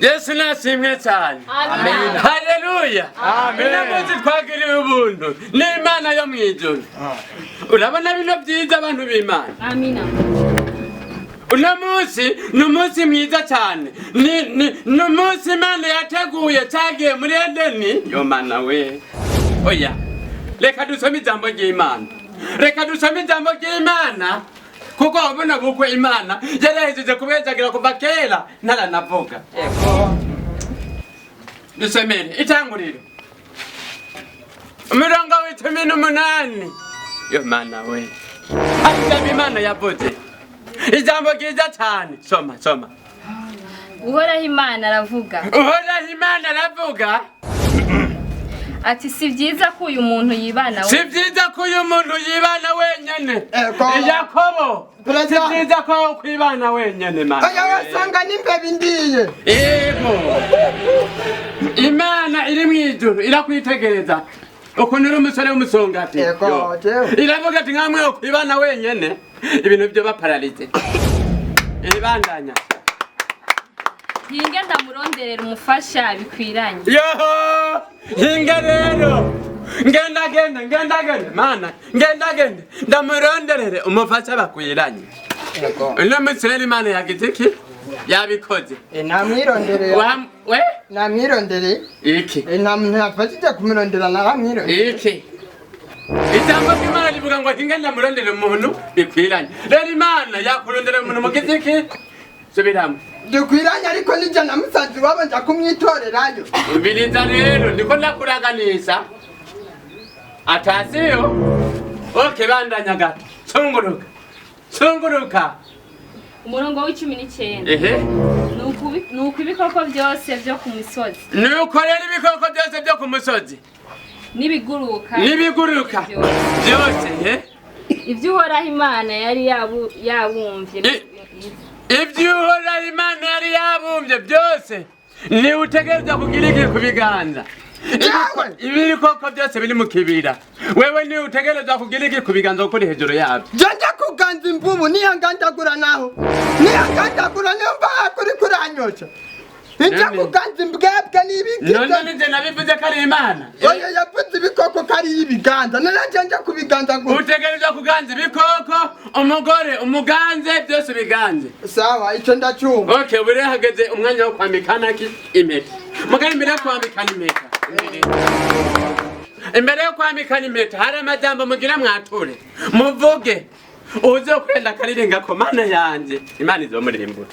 Yesu nashimwe cyane. Haleluya. Uno munsi twagiriwe ubuntu n'Imana yo mu ijuru. Urabona bino byiza, abantu b'Imana? Amina. Uno munsi ni umunsi mwiza cyane, ni umunsi Imana yateguye cyagiye muri Edeni. Yo Mana we, oya, reka dusome ijambo ry'Imana, reka dusome ijambo ry'Imana, kuko buno bukwe Imana yarahejeje kubezagira kuva kera ntaranavuga. Dusomere Itanguriro, umurongo wa 18. Yo Mana we, hari ijambo Imana yavuze, ijambo ryiza cyane. Soma, soma. Uhoraho Imana aravuga. Uhoraho Imana aravuga. Ati: "Si byiza ko uyu muntu yibana Si we." byiza ko uyu muntu yibana wenyene. Ego. Yakobo, si Perezida. byiza ko kwibana wenyene, Mana Oya, we. wasanga n'imbeba indiye. Yego, Imana iri mu ijuru irakwitegereza ukuntu uri umusore w'umusongati. Yego, Yo. jewe. Iravuga ati: "Nkamwe kwibana wenyene, ibintu byo bapararize." Iribandanya. "Hinge ndamuronderera umufasha bikwiranye." Yoho, hinga rero, ngenda genda, ngenda genda, Mana, ngenda genda ndamuronderere umufasha bakwiranye. Yego. Uno munsi rero Imana yagize iki? Yabikoze. Namwirondereye. We. Namwirondereye. Iki? Nta muntu yafashije kumurondera, naramwirondereye. Iki ijambo ry'Imana rivuga ngo: "Hinga ndamurondere umuntu bikwiranye." Rero Imana yakurondera umuntu mugize iki? Subiramo. Dukwiranye, ariko nijya namusanze iwabo nja kumwitorerayo. Umviriza rero, ndiko ndakuraganisha atasiyo. Okay, bandanya gato, sunguruka, sunguruka. Umurongo wa 19. Ehe. Nuko ibikoko byose byo ku misozi Nuko rero ibikoko byose byo ku musozi n'ibiguruka n'ibiguruka byose, he. Ibyo Uhoraho Imana yari yabumvye Ibyo Uhoraho Imana yari yabumbye byose, niwe utegereza kugira iki ku biganza? Yawe! Ibikoko byose biri mu kibira, wewe niwe utegereza kugira iki ku biganza, kuko uri hejuru yabyo? Je nja kuganza imvubu, niyangandagura naho niyangandagura, niyo mbaha kuri kuranyosha nija None- kuganza imbwebwe n'ibiki. None nije nabivuze ko ari Imana? Oya, yavuze ibikoko ko ari ibiganza, none je nja kubiganza gute? Utegereza kuganza ibikoko, umugore umuganze, byose ubiganze. Sawa, ico ndacumva. Okay, ubu rero hageze umwanya wo kwambikana ki? Impeta. Mugari, imbere yo kwambikana impeta, imbere yo kwambikana impeta, hari amajambo mugira mwature, muvuge. Uzokwenda akarirenga ko, Mana yanje, Imana izomurimbura.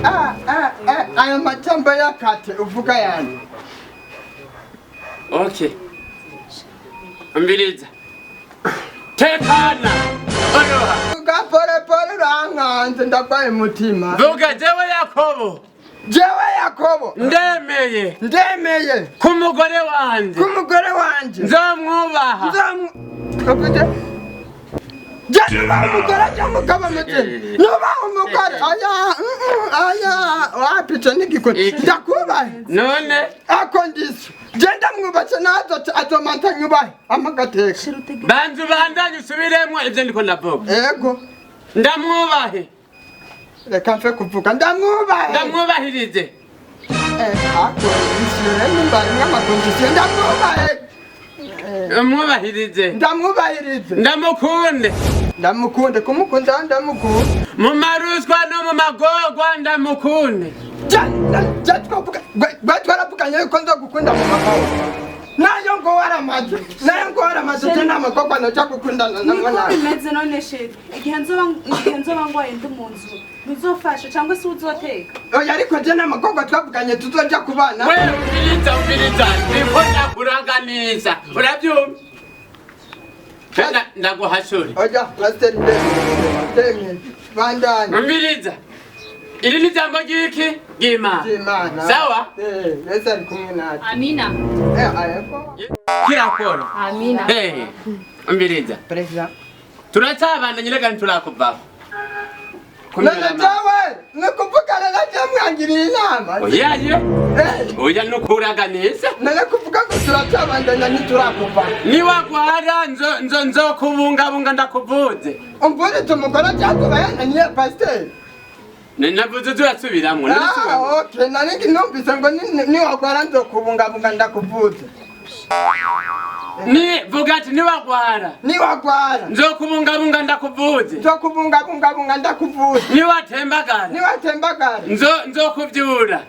Ah, ah, ah, ayo majambo yakate uvuga yanje. Okay, umviriza, tekana, oroha. Vuga pole pole, urankanze, ndagwaye umutima. Vuga: "Jewe Yakobo." Jewe Yakobo. "Ndemeye." Ndemeye. "Ku mugore wanje." K'umugore wanje. "Nzomwubaha." Nzamu ukuje je nubaha umugore, je mugabo muzima nubaha umugore, aya, aya, wapi, ico nigikora. Iki. Ndakubahe. None? Akondisyo je ndamwubatse nazo azomanta nyubahe amagateka. Banza ubandanye, usubiremwo ivyo ndiko ndavuga. Ego. Ndamwubahe. Reka mfe kuvuga: ndamwubahe. Ndamwubahirize. Akondisyo rero nimba harimwo ama conditions, ndamwubahe. Umwubahirize. Ndamwubahirize. Ndamukunde. Ndamukunde, kumukunda ndamukunda. Mu maruswa no mu magorwa ndamukunde. Je twavuga, gwe twaravuganye yuko nzogukunda mu magorwa, nayo ngo waramaze, nayo ngo waramaze, je nta magorwa noja gukundana Niko namwe nawe. bimeze. None chéri, igihe nzoba ngwaye ndi mu nzu, ntuzofasha cyangwa se uzoteka? Oya, ariko je nta magorwa twavuganye tuzoja kubana. We, umviriza, umviriza, ndiko ndakuraganisha, urabyumva? Ndaguhashure. Oya pasiteri, ndemeye, ndemeye, bandanye. Umviriza, iri ni ijambo ry'iki? Ry'Imana. Ry'Imana. Sawa. Eh, Yesu ari kumwe natwe. Amina. Eh, ayeko. Kirakora. Amina. Hey, umviriza. Perezida. Turacyabandanye reka, ntiturakuvaho. None jewe ni kuvugana na je mwangiriye inama? Oyaye. Eh. Oya, nukuraganisa. None kuvuga ngo turacyabandanya, ntiturakuva. Niwagwara nzokubungabunga ndakuvuze. Umvurize umugore cyazuba yananiye, pasiteri. Navuze uzurasubiramwo. Ah, okay, nari numvise ngo niwagwara nzokubungabunga ndakuvuze. Ni vuga ati niwagwara. Niwagwara. Nzokubungabunga ndakuvuze. Nzokubungabungabunga ndakuvuze. Niwatembagara. Niwatembagara. Nzokuvyura.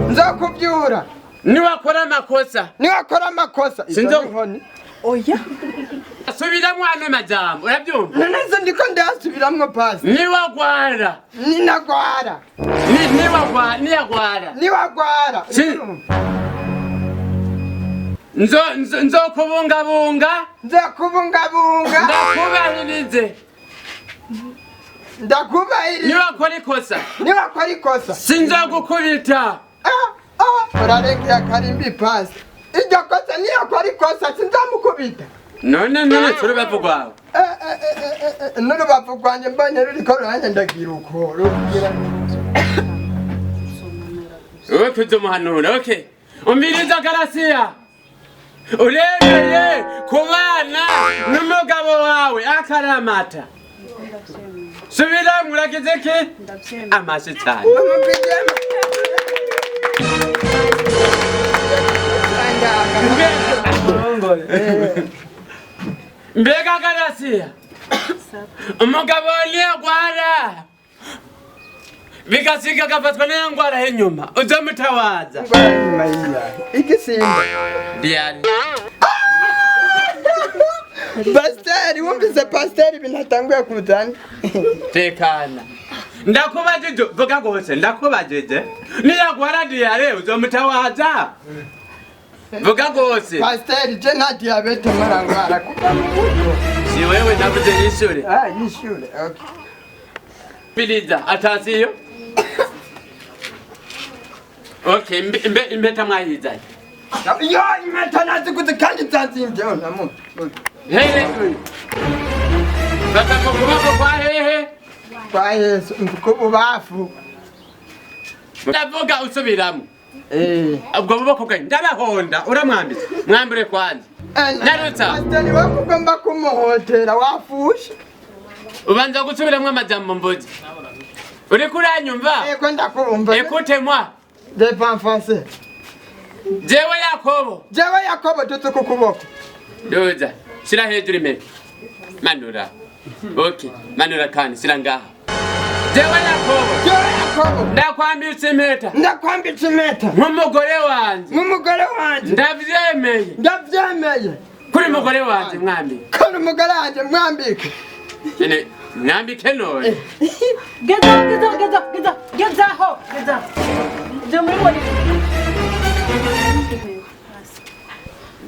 Nzokuvyura. Niwakora amakosa. Niwakora amakosa. Sinzo- Inkoni. Oya. Subiramwo ano majambo, urabyumva? None se ndiko ndayasubiramwo pasi. Niwagwara. Ninagwara. Niwagwara, niyagwara. Niwagwara. Nzokubungabunga. Nzokubungabunga. Ndakubahirize. Ndakubahiriza. Niwakora ikosa. Niwakora ikosa. Sinzogukubita. Ah, ah, urarengera karimbi pasi. Iryo kosa niyakora ikosa sinzamukubita. None turubavu rwawe. N'urubavu rwanjye mbonye ruriko ruranyandagira uko rugira. Okay, uzomuhanura, okay. Umviriza Garasiya. Uremeye kubana n'umugabo wawe akaramata. Subiramwo, uragize iki? Ndabyemeye. Amashi cyane. Umupigema. Mbega Garasiya, umugabo niyagwara bigasiga agafatwa n'iyo ngwara y'inyuma, uzomutawaza. Ingwara y'inyuma yiyahe? Igisimba. Diane. Pasiteri, wumvise pasiteri ibintu atanguye kuzana. Tekana. Ndakubajije, vuga gose, ndakubajije. Niyagwara diyare uzomutawaza. Vuga gose. Pasiteri, je nta diyabete murangwara kuva mu buto. Si wewe navuze yishure. Ah, yishure. Okay. Biliza, atasiyo. Okay, impeta mwayizanye. Yo, impeta naziguze kandi zanzimvye namu. Here uyu. Fata mu kuboko kwa hehe. Kwa Yesu, kububafu. Ndavuga usubiramo. Eh. Ubwo buboko bwawe ndabahonda, uramwambitse. Mwambure kwanza. Narutsa. Pasiteri, wewe ugomba kumuhotera wafushe. Ubanza gusubiramwo amajambo mvuze. Uriko uranyumva? Yego ndakumva. Écoute moi. Des français. Jewe Yakobo. Jewe Yakobo tutse ku kuboko. Doza. Shira hejuru imbere. Manura. Okay. Manura kandi shira ngaha. Jewe Yakobo. Jewe Yakobo. Ndakwambitse impeta. Ndakwambitse impeta. Nk'umugore wanje. Nk'umugore wanje. Ndavyemeye. Ndavyemeye. Kuri mugore wanje mwambike. Kuri umugore wanje mwambike. Ene mwambike none. Gezaho, gezaho, gezaho, gezaho, gezaho, gezaho. Ibyo muri ngo ni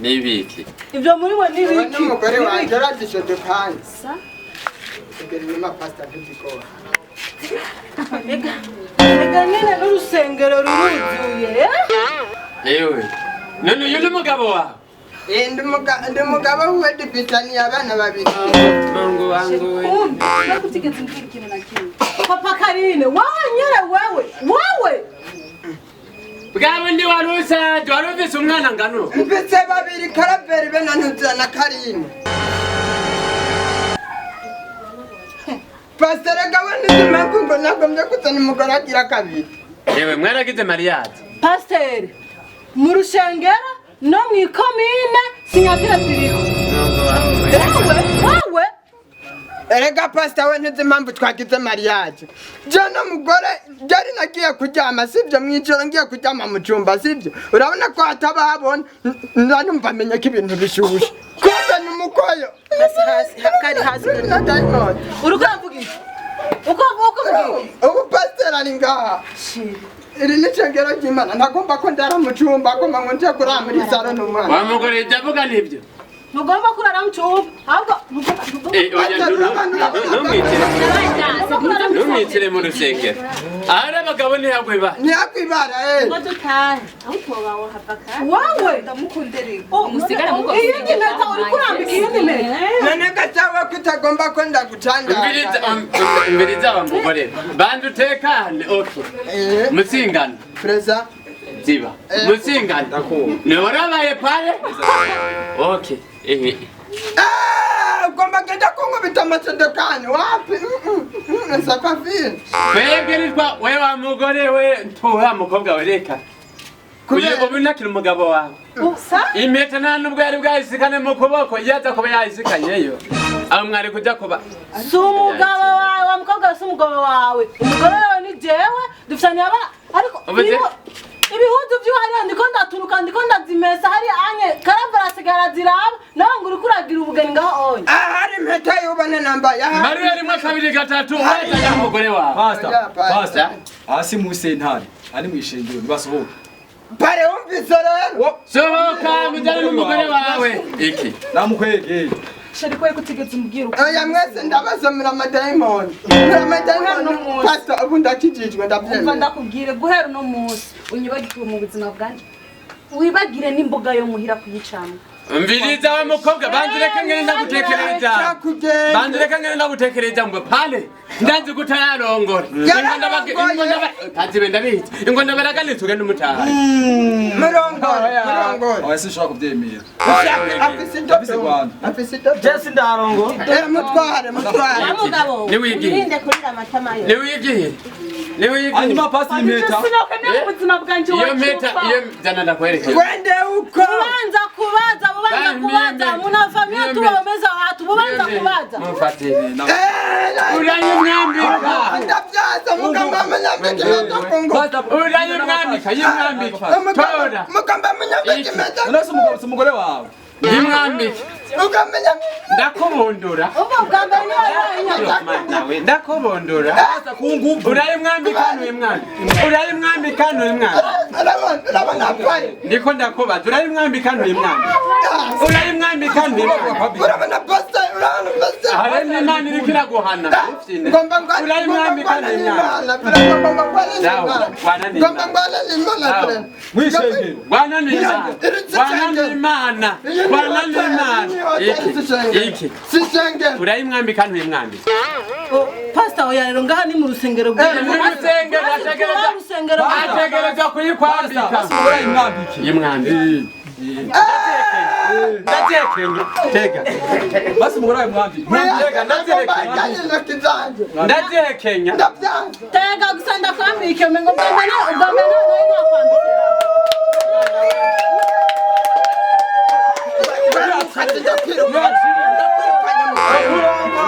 Nibiki. Ibyo muri ngo ni Uwo ibiki? n'umugore wanje aradishe dukanye. Sa? Imbere inyuma pastor ntuzikora. Ega nyine n'urusengero ruruzuye. Ewe. None uyu ni umugabo wawe? Eh, ndi umugabo wiwe dufitaniye abana babiri. Mungu wangu we. Kumbe, Ntabwo utigeze umbwira ikintu na kimwe. Papa Karine, wowe nyine wewe, wowe. Bwa bundi wari ushaje, wari ufise umwana ngano. Mfise babiri Karaveri be na Ntuza na Karine. Pastor gawe nzi impamvu ngo nagombye kuzana umugore agira kabiri. Ewe mwaragize mariage. Pasiteri, mu rushengero no mu ikomine sinyakira ziriho. Mungu wangu we. Wewe, wewe. Erega pastor we ntuzi impamvu twagize mariage. Je n'umugore ryari nagiye kuryama sivyo mwijoro ngiye kuryama mu cumba sivyo. Urabona ko hatabahabona ndanumva menye ko ibintu bishushe. Kumbe ni umukoyo. Hasi hasi, kari hasi. Na diamond. Uriko uravuga iki? Uko uko uvuga iki? Ubu pastor ari ngaha. Iri ni icengero ry'Imana ntagomba ko ndara mu cumba agomba ngo nje kurara muri salo n'umwana. Wa mugore ibyo avuga nibyo. Ntugomba kurara mu cyumba, ahubwo ntugomba Eh, oya, ntumwicire. Ntumwicire mu rusengero. Ahari abagabo ntihagwe ba. Ntiyakwibara eh. Ngo dutahe. Aho utoba wohava kandi. Wowe. Ndamukunda rero. Oh, Musigare mugo. Iyindi mpeta uri kurambika iyindi mpeta. None gacawe ko utagomba ko ndagucandara. Umviriza wa mugore. Banza utekane, okay. Eh, Mutsingano. Preza. Ziba. Mutsingano. Ni warabaye pale? Okay. Eh. Eh, ugomba genda kunkubita amasedekani wapi? Sapafini. Twebwe nitwa we wa mugore we ntuha mukobwa we reka. Uyu ubu nakiri umugabo wawe. Usa? Impeta nta nubwo yari bwayisikane mu kuboko, yaza kuba yayisikanyeyo. Aho mwari kujya kuba. Si umugabo wawe, wa mukobwa, si umugabo wawe. Umugore wawe ni jewe, dufitanye abana, ariko Ubuze? Ibihuzu vy'uhariya ndiko ndaturuka, ndiko ndazimesa hariya anye karavara asigara ziraba nawe ngo uriko uragira ubugeni ngaho onye. Ahari impeta y'ubone nambaye. Mariya rimwe kabiri gatatu wajya umugore wawe. Pastor, Oya, pastor, hasi mu sentare ari mu ishengero ntibasohoka. Pare wumvise rero. Sohoka mujyane n'umugore wawe. Iki. Namukwegeye. Chéri, ko kutigeze umbwira uko Oya, mwese ndabasomera amadayimoni. Amadayimoni pastor, ubu ndakijijwe umva ndabyemera. Ndakubwire, guhera uno munsi unyibagirwe mu buzima bwanjye, wibagire n'imboga yo muhira kuyicamo. Mviriza wa mukobwa, banzireke ngene ndagutekereza. Cyakugenda. Banzireke ngene ndagutekereza ngo pale. Ndanzi kutayarongora. Yararongoye. Kazibe ndabizi. Ingo ndabaraganitse ugenda umutaha. Murongore, murongore. Oya, sinshobora kubyemera. Afise Afise indoto. Rwanda. Afise indoto. Jesi ndarongo. Eh, mutware, mutware. Wa mugabo, Niwigiye. wirinde kurira amatama yo. Niwigiye. Niwigiye. Hanyuma pastor impeta. Sinokwemera mu buzima bwanjye Iyo mpeta wacupa. iyo jana ndakwereka. Wende uko. Bubanza kubaza, bubanza Ba, kubaza, mimi. munavamia tu Mimi. wameza watu, bubanza kubaza. Mufate. Eh, Urayimwambika. ndabyaza mugamba munyambika impeta ku ngo. Pastor, Urayimwambika, yimwambika. Tora. Mugamba munyambika impeta. None se umugabo si umugore wawe? Yimwambike. Ukamenya. Ndakubundura. Umva, ubwa mbere niwe wabaye. Nawe ndakubundura. Pastor, ku nguvu. Urayimwambika ntuyimwambika. Urayimwambika ntuyimwambika. Urabona, urabona pare. Ndiko ndakubaza urayimwambika ntuyimwambika. Urayimwambika ntuyimwambika. Urabona pastor, urabona pastor. Hari n'Imana iriko iraguhana. Ngomba ngwana Urayimwambika ntuyimwambika. ngomba ngwana Sawa, n'Imana. ngwana Ngomba n'Imana. ngwana n'Imana Sawa. pre. Mwishengero. Bwana n'Imana. Bwana n'Imana. Bwana n'Imana. Iki. Iki. Sishengero. Urayimwambika ntuyimwambika. Pastor, oya rero ngaha ni mu rusengero bw'Imana. Mu rusengero ategereza Rusengero. ategereza kuyikwambika. Pastor, umugore ayimwambike. Yimwambike. Ndatekenya. Tega. Basi umugore ayimwambike. Tega ndatekenya. Ngomba intoki zanje. Ndatekenya. Ndabyanze. Tega gusa ndakwambike, umengo ubwa mbere, ubwa mbere nari nakwambike.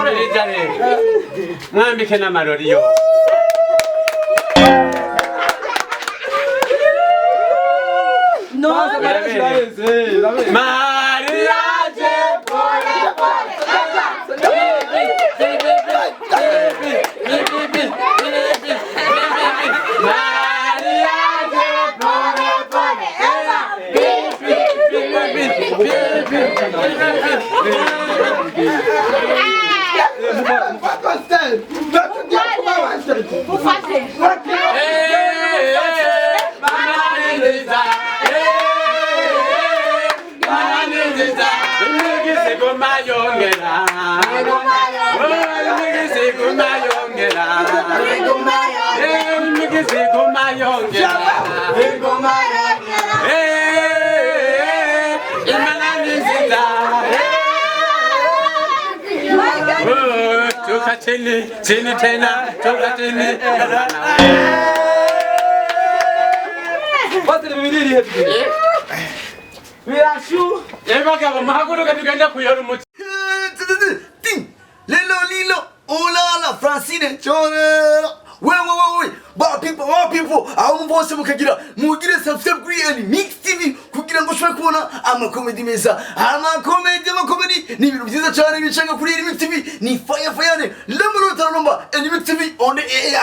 Mviriza rero. Mwambike n'amarori yo. None Mariage pole pole. Mariage pole pole. Pastor, ndatugiye kuba wanjye. Ufate. Toka chini, chini tena, toka chini. Pastor, bibiri iri he bibiri? Birashu. Bagabo muhaguruke tugende kuyora umuti. Ting Lelo lilo Olala Francine Chonero We we we we ba people, ba people, aho bose mukagira mugire subscribe kuri Mix TV kugira ngo ushobore kubona amakomedi meza, amakomedi, amakomedi ni ibintu byiza cyane bicanga kuri Mix TV. Ni fire fire lemuro taromba Mix TV on the air.